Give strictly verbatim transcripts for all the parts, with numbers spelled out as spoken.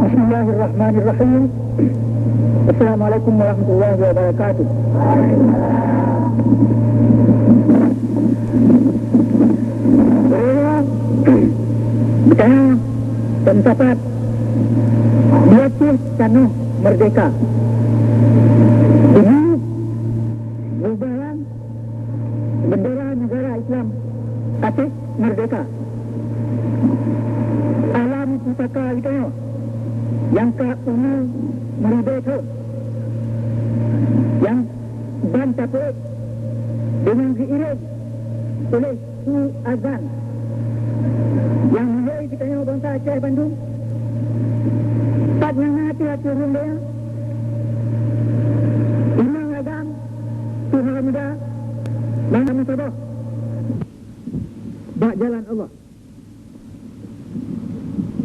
Bismillahirrahmanirrahim. Assalamualaikum warahmatullahi wabarakatuh. Beuraya, beutanyong dan sapat di Aceh tanoh meurdehka. Di bubaran bendera negara Islam Aceh meurdehka. Alam pusaka geutanyoe nyang ka umu meuribèe thôn, nyang ban tapeuék deungon geuiréng uléh su azan nyang mulai geutanyoe bansa Aceh bandum, pat nyang na ateueh-ateueh ureueng donya, imam agam, tuha muda, bansa meusaboh bak jalan Allah.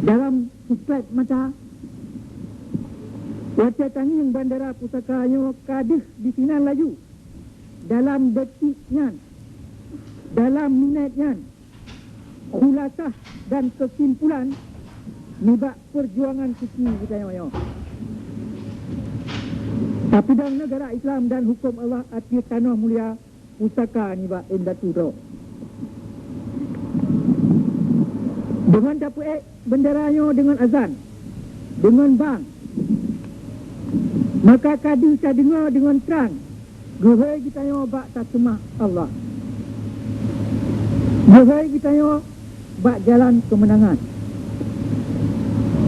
Dalam siklep mata, watèe tangieng bandera pusaka nyoe ka deuh disinan laju. Dalam detik nyan, dalam minèt nyan, khulasah dan keusimpulan nibak peurjuangan suci geutanyoe nyoe. Tapeudong neugara Islam dan huköm Allah ateueh tanoh mulia pusaka nibak indatu droe. Deungon tapeuék bendera nyoe deungon azan, deungon bang, maka ka deuh tadeungoe deungon trang geuhôi geutanyoe bak taseumah Allah. Geuhôi geutanyoe bak jalan keumeunangan.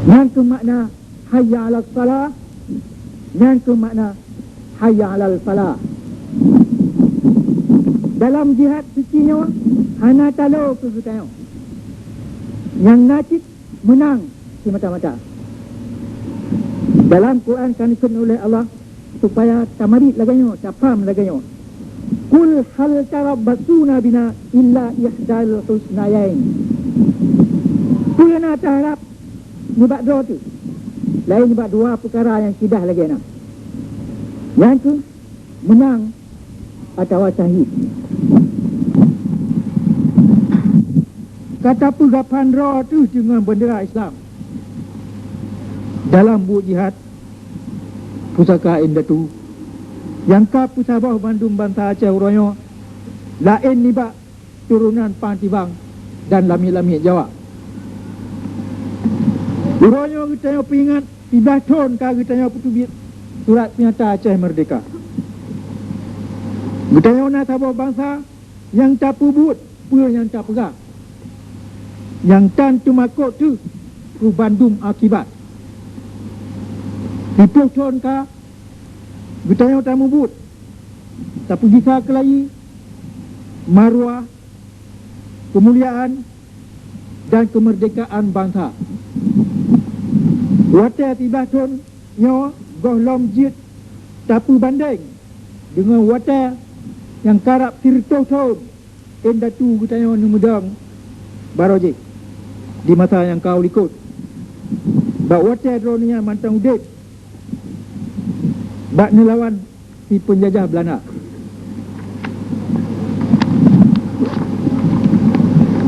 Nyan keuh makna hayya 'alas shalah, nyan keuh makna hayya 'alal falah. Dalam jihad suci nyoe hana talo keu geutanyoe. Nyang na cit meunang simata-mata. Dalam Quran ka neukheun ulèh Allah supaya tamarit lagèe nyoe, tapaham lagèe nyoe. "Qul hal tarabbasuna bina illa ihdal husnayain." Peue na taharab nibak droe teuh, laén nibak dua peukara nyang sidah lagèe na, nyan keuh meunang atawa syahid. Ka tapeugaphan droe teuh deungon bendera Islam dalam buet jihad pusaka indatu nyang ka peusaboh bandum bansa Aceh uroe nyoe, laén nibak turonan Pang Tibang dan lamiet-lamiet Jawa. Uroe nyoe geutanyoe peuingat siblaih thon ka geutanyoe peuteubiet Surat Peunyata Aceh Meurdehka. Geutanyoe na saboh bansa nyang tapeubuet peue nyang tapeugah, nyang tan teumakot teuh keu bandum akibat. Siploh thon ka geutanyoe tamubuet, tapeugisa keulayi, maruah, keumuliaan, dan keumeurdekaan bansa. Watèe siblaih thon nyoe gohlom jeuet tapeubandeng deungon watèe nyang karab sireutôh thon indatu geutanyoe neumeudong barô jih di masa nyang ka u likot. Bak watèe droeneuh nyan mantong udeb bak neulawan si peunjajah Beulanda.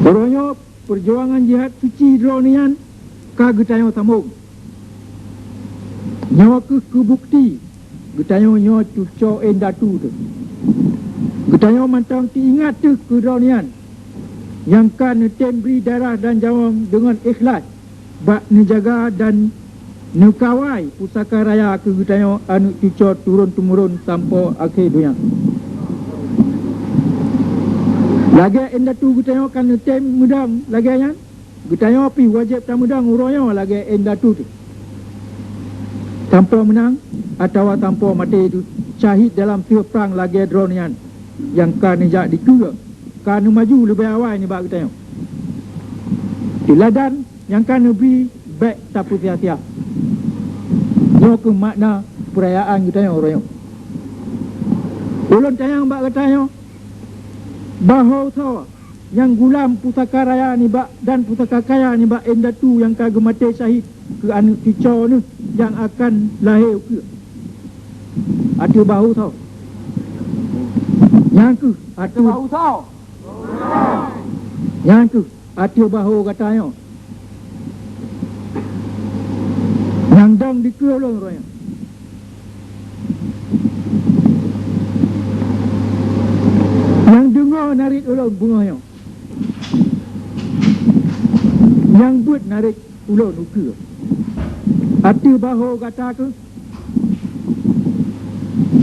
Uroe nyoe peurjuangan jihad suci droeneuh nyan ka geutanyoe sambong. Nyoe keuh keu bukeuti geutanyoe nyoe cucoe indatu teuh. Geutanyoe mantong teuingat teuh keu droeneuh nyan nyang ka neutem bri darah dan nyawöng deungon ikhlaih bak neujaga dan neukawai pusaka raya keu geutanyoe aneuk cucoe turôn-teumurôn sampoe akhé donya. Lagèe indatu geutanyoe ka neutem meudong lagèe nyan, geutanyoe pih wajéb tameudong uroe nyoe lagèe indatu teuh. Sampoe meunang atawa sampoe maté teuh syahid dalam sieuh prang lagèe droeneuh nyan nyang ka neujak dikeue, ka neumaju leubeh awai nibak geutanyoe. Teuladan nyang ka neubri bèk tapeusia-sia. Nyoe keuh makna peurayaan geutanyoe uroe nyoe. Ulôn tanyong bak geutanyoe, bahô soe nyang gulam pusaka raya nibak dan pusaka kaya nibak indatu nyang ka geumaté syahid keu aneuk cucoe neuh nyang akan lahé ukeue? Ateueh bahô soe? Nyan keuh ateueh bahô soe? Nyan keuh ateueh bahô gata nyoe. Dong dikeue ulôn uroe nyoe. Nyang deungoe narit ulôn beungoh nyoe. Nyang beuet narit ulôn ukeue. Ateueh bahô gata keuh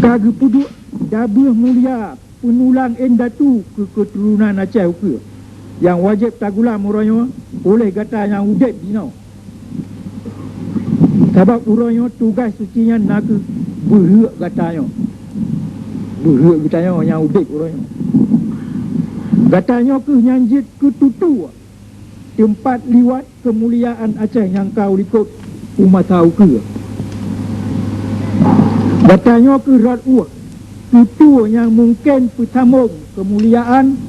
ka geupeuduek dabeuh mulia peunulang indatu keu keuturonan Aceh ukeue, nyang wajéb tagulam uroe nyoe uleh gata nyang udeb jinoe. Sabab uroe nyoe tugaih suci nyan na kheueh beuheuek gata nyoe. Beuheuek gata nyoe nyang udeb uroe nyoe. Gata nyoe kheueh nyang jeuet keu tutoe teumpat liwat keumuliaan Aceh nyang ka u likot u masa ukeue. Gata nyoe kheueh rot ueh tutoe nyang mungken peusambong keumuliaan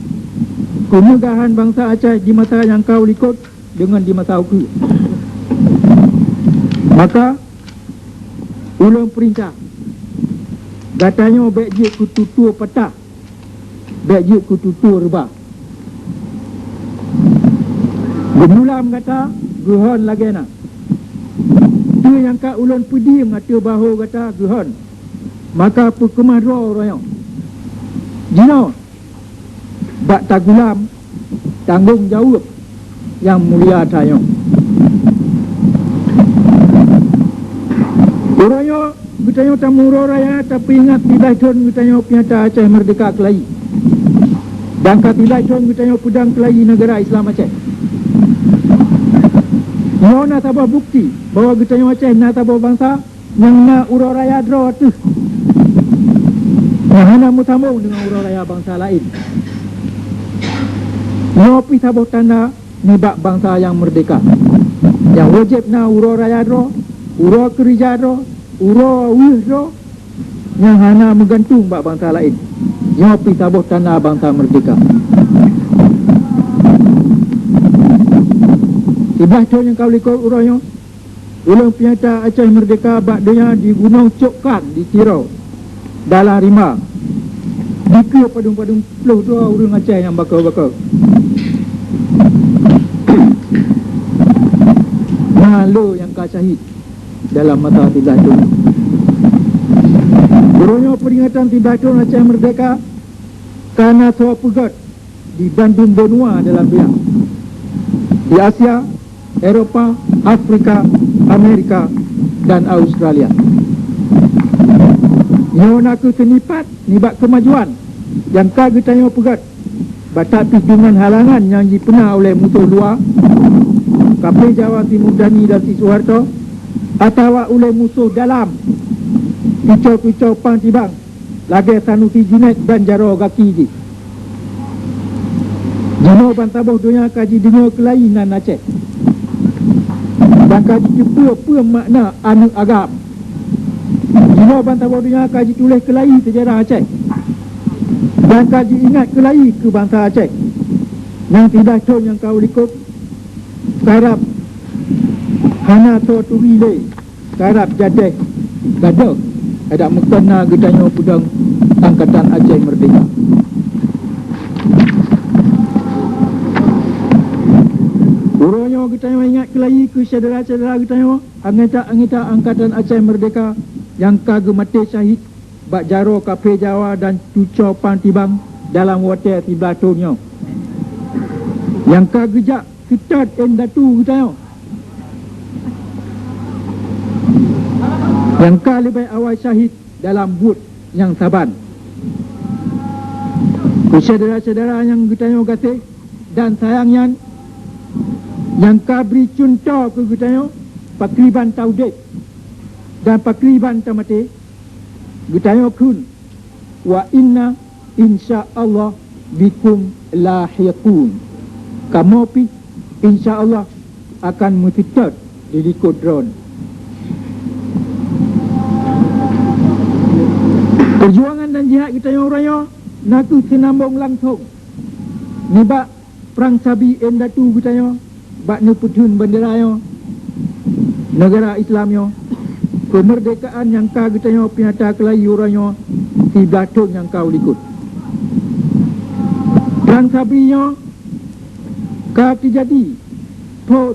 keumeugahan bansa Aceh di masa nyang ka u likot deungon di masa ukeue. Maka, ulôn peurintah, gata nyoe bék jeuet keu tutoe patah, bék jeuet keu tutoe reubah. Geumulam gata geuhon lagée na. Peue nyang ka ulôn peudiem ateueh bahô gata geuhon, maka peukeumah droe uroe nyoe. Jinoe, bak tagulam tanggong jaweueb nyang mulia tanyoe. Uroe nyoe geutanyoe tameuuroe raya tapeuingat siblaih thon geutanyoe pinyata Aceh Meurdehka keulayi, dan ka siblaih thon geutanyoe peudong keulayi neugara Islam Aceh. Nyoe na saboh bukeuti bahwa geutanyoe Aceh na saboh bansa nyang na uroe raya droe teuh, nyang hana meusambong deungon uroe raya bansa laén. Nyoe pih saboh tanda nibak bansa nyang meurdehka, nyang wajéb na uroe raya droe, uroe keureuja droe, uroe weueh droe, nyang hana meugantung bak bansa laén. Nyoe pih saboh tanda bansa meurdehka. Siblaih thon nyang ka u likot uroe nyoe, ulôn pinyata Aceh Meurdehka bak donya di Gunong Cokkan di Tiro, dalam rimba. Dikeue padum-padum ploh droe ureuëng Aceh nyang bakeue-bakeue. Na le nyang ka syahid dalam masa siblaih thon. Uroe nyoe peuringatan siblaih thon Aceh Meurdehka ka na soe peugét di bandum benua dalam donya, di Asia, Eropa, Afrika, Amerika, dan Australia. Nyoe na kheueh seunipat nibak keumajuan nyang ka geutanyoe peugét, batak pih deungon halangan nyang jipeuna oleh musoh luwa, kaphé Jawa Simurdani dan si Soeharto, atawa uleh musoh dalam, picoe-picoe pang tibang, lagée Sanusi Junaid dan jaroe gaki jih. Jinoe bansaboh donya ka jideungoe keulayi nan Aceh, dan ka jiteupeue peue makna aneuëk agam. Jinoe bansaboh donya ka jituléh keulayi seujarah Aceh, dan ka jiingat keulayi keu bansa Aceh. Nyang siblaih thon nyang ka u likot, karab hana soe turi lé. Karab jadeh gadôh, adak meukeuna geutanyoe peudong Angkatan Aceh Meurdehka. Uroe nyoe geutanyoe ingat keulayi keu syedara-syedara geutanyoe, anggota-anggota Angkatan Aceh Meurdehka nyang ka geumaté syahid bak jaroe kaphé Jawa dan cucoe pang tibang dalam watée siblaih thon nyoe, nyang ka geujak seutôt indatu geutanyoe, nyang ka leubeh awai syahid dalam buet nyang saban. Keu syedara-syedara nyang geutanyoe gaséh dan sayang nyan, nyang ka bri cuntoh keu geutanyoe pakriban taudeb dan pakriban tamaté, geutanyoe kheun, "Wa inna insya Allah bikum lahiqun." Kamoe pih insya Allah akan meuseutôt di likot droen. Peujuangan dan jihad geutanyoe uroe nyoe na kheueh seunambong langsong nibak prang sabi indatu geutanyoe bak neupeutheun beundera nyoe, neugara Islam nyoe, keumeurdekaan nyang ka geutanyoe pinyata keulayi uroe nyoe siblaih thon nyang ka u likot. Prang sabi nyoe ka teujadi phon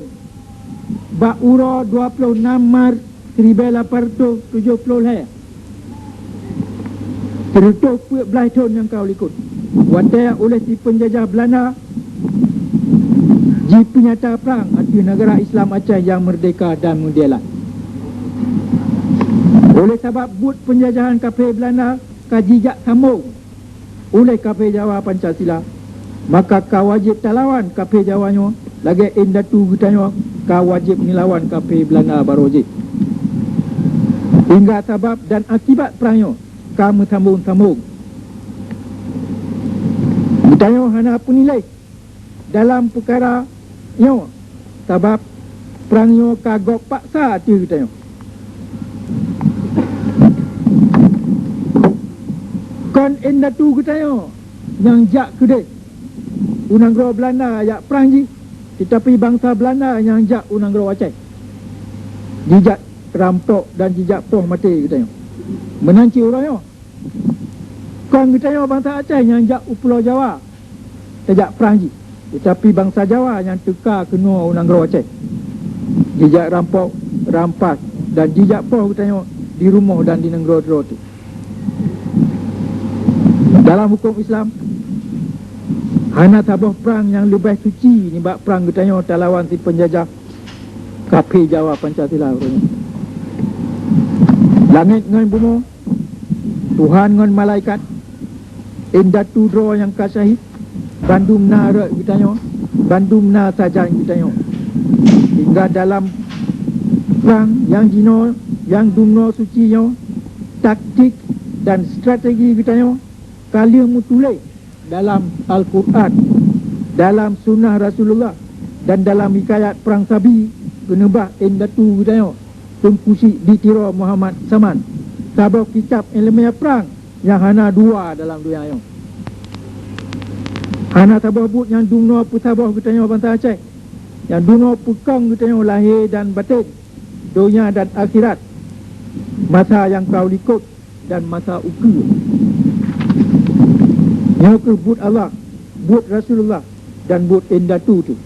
bak uroe dua ploh nam Maret siribèe lapan reutôh tujôh ploh lhèe, sireutoh peuet blaih thôn nyang ka u likôt, watèe uléh si peunjajah Beulanda jipeunyata prang ateueh neugara Islam Aceh nyang meurdéhka dan meudialah. Uléh sabab buet peunjajahan kaphé Beulanda ka jijak sambông uléh kaphé Jawa Pancasila, maka ka wajéb talawan kaphé Jawa nyoe lagèe indatu geutanyoe ka wajéb neulawan kaphé Beulanda barô jih. Hingga sabab dan akibat prang nyoe ka meusambông-sambông. Geutanyoe hana peuniléh dalam peukara nyoe, sabab prang nyoe ka gob paksa ateueh geutanyoe. Kon indatu geutanyoe nyang jak keudeh u nanggroe Beulanda jak prang jih, teutapi bansa Beulanda nyang jak u nanggroe Aceh, jijak rampok dan jijak poh maté geutanyoe. Meunan cit uroe nyoe, kon geutanyoe bansa Aceh nyang jak u Pulo Jawa tajak prang jih, teutapi bansa Jawa nyang teuka keunoe u nanggroe Aceh, jijak rampok, rampas, dan jijak poh geutanyoe di rumoh dan di nanggroe droe teuh. Dalam hukôm Islam, hana saboh prang nyang leubeh suci nibak prang geutanyoe talawan si peunjajah kaphé Jawa Pancasila uroe nyoe. Langét ngon bumoe, Tuhan ngon malaikat, indatu droe nyang ka syahid, bandum na rot geutanyoe, bandum na sajan geutanyoe. Hingga dalam prang nyang jinoe, nyang dumnoe suci nyoe, taktik dan strategi geutanyoe ka lheueh meutuléh dalam Al-Qur'an, dalam sunnah Rasulullah, dan dalam hikayat prang sabi keuneubah indatu geutanyoe, Teungku Chik di Tiro Muhammad Saman, saboh kitab iéleumé prang nyang hana dua dalam donya nyoe. Hana saboh buet nyang dumnoe peusaboh geutanyoe bansa Aceh, nyang dumnoe peukong geutanyoe lahé dan batén, donya dan akhirat, masa nyang ka u likôt dan masa ukeue. Nyoe kheueh buet Allah, buet Rasulullah, dan buet indatu teuh.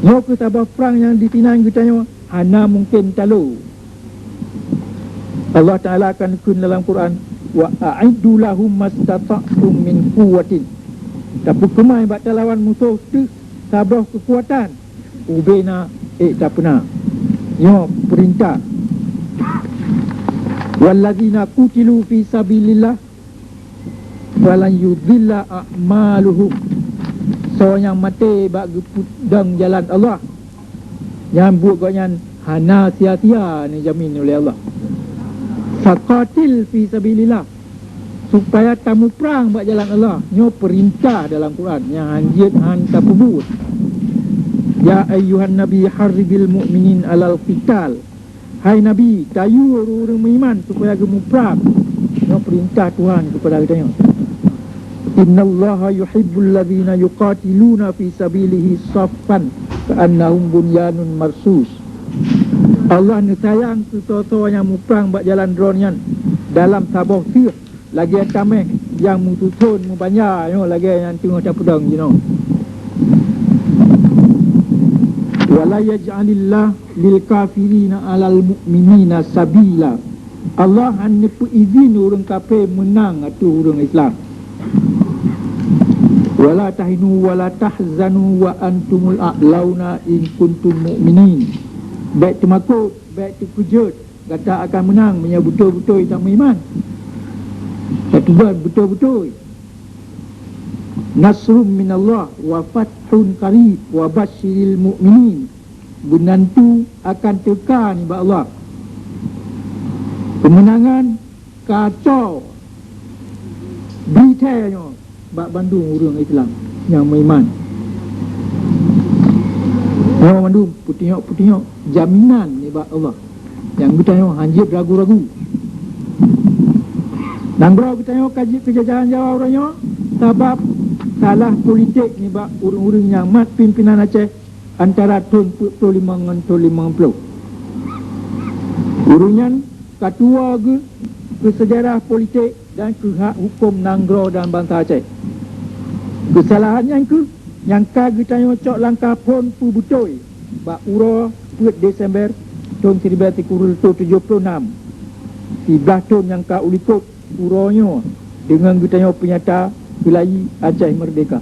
Nyoe kheueh saboh prang nyang disinan geutanyoe hana mungken talo. Allah Taala ka neukheun dalam Quran, "Wa a'iddu lahum mastata'tum min quwwatin." Tapeukeumaih bak talawan musoh teuh saboh keukuatan, ubé na ék tapeuna. Nyoe peurintah. "Wallazina qutilu fi sabilillah falan yudhilla a'maluhum." Soe nyang maté bak geupeudong jalan Allah, nyan buet gobnyan hana sia-sia neujamin ulé Allah. "Faqatil fi sabilillah," supaya tamuprang bak jalan Allah. Nyoe peurintah dalam Quran nyang hanjeuet han tapeubuet. "Ya ayyuhan nabi harridil mu'minin alal qital." Hai Nabi, tayue ureuëng-ureuëng meuiman supaya geumuprang. Nyoe peurintah Tuhan keupada geutanyoe. "Innallaha yuhibbul ladzina yuqatiluna fi sabilihi saffan ka'annahum bunyanun marsus." Allah neusayang keu soe-soe nyang muprang bak jalan Droe nyan dalam saboh seueh, lagée taméh nyang meususon meubanja nyoe lagée nyang teungoh tapeudong jinoe. "Wa la yaj'alillah lil kafirina 'alal mu'minina sabila." Allah hana neupeuidhin ureuëng kafé meunang ateueh ureuëng Islam. "Wa la tahinu wa la tahzanu wa antumul a'launa in kuntum mu'minin." Bék teumakot, bék teukeujot, gata akan meunang meunyoe beutôi-beutôi tameuiman. Tateupeue beutôi-beutôi. "Nasrum minallah wa fathun qarib wa basyiril mu'minin." Beunantu akan teuka nibak Allah. Keumeunangan kacau beurita nyoe bak bandum ureuëng Islam nyang meuiman. Nyoe mandum peutingok-peutingok jaminan nibak Allah nyang geutanyoe hanjeuet ragu-ragu. Nanggroe geutanyoe ka jeuet keu jajahan Jawa uroe nyoe sabab salah politik nibak ureuëng-ureuëng nyang mat pimpénan Aceh antara thon peuet ploh limong ngon thon limong ploh. Ureuëng nyan ka tuwoe geuh keu seujarah politik dan keu hak huköm nanggroe dan bansa Aceh. Keusalahan nyan kheueh nyang ka geutanyoe cok langkah phon peubeutôi bak uroe peuet Desember thon siribèe sikureueng reutôh tujoh ploh nam, siblaih thon nyang ka u likot uroe nyoe deungon geutanyoe peunyata keulayi Aceh meurdehka.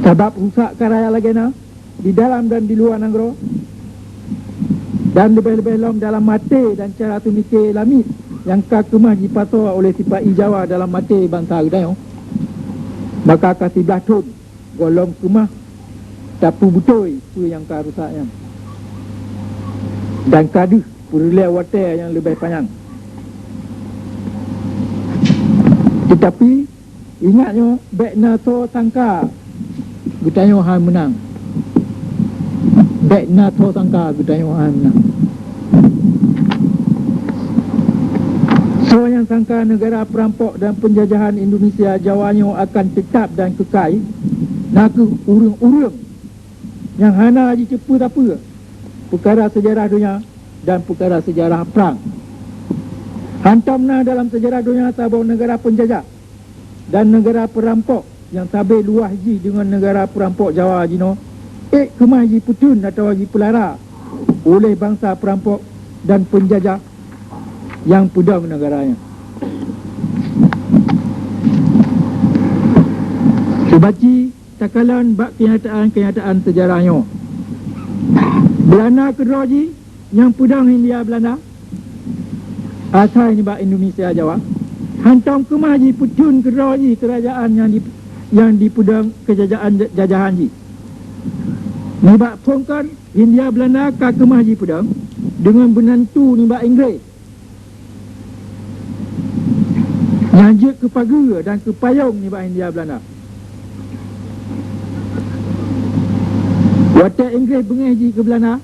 Sabab rusak karaya lagèe na di dalam dan di luwa nanggroe, dan leubeh-leubeh lom dalam até dan cara seumike lamiet nyang ka keumah jipasoe oleh sipa-i Jawa dalam até bansa geutanyoe, maka ka siblaih thon gohlom keumah tapeubeutôi peue nyang ka rusak nyan, dan ka deuh peureulèe watèe nyang leubeh panyang. Teutapi, ingat nyoe, bèk na soe sangka geutanyoe hana meunang. Bèk na soe sangka geutanyoe hana meunang. Soe nyang sangka neugara peurampok dan peunjajahan Indonesia Jawa nyoe akan teutab dan keukai, na kheueh ureueng-ureueng nyang hana jiteupeue sapeue peukara seujarah donya dan peukara seujarah prang. Hantom na dalam seujarah donya saboh neugara peunjajah dan neugara peurampok nyang sabe luwah jih deungon neugara peurampok Jawa jinoe, ék keumah jipeutheun atawa jipeulara oleh bansa peurampok dan peunjajah nyang peudong neugara nyan. Seubaci takalon bak keunyataan-keunyataan seujarah nyoe. Beulanda keudroe jih nyang peudong Hindia Beulanda asai nibak Indonesia Jawa, hantom keumah jipeutheun keudroe jih keurajeuen nyang di, nyang dipeudong keujajaan, jajahan jih. Nibak phôn kon, Hindia Beulanda ka keumah jipeudong deungon beunantu nibak Inggréh, nyang jeuet keu pageue dan keu payong nibak Hindia Beulanda. Watèe Inggréh beungéh jih keu Beulanda,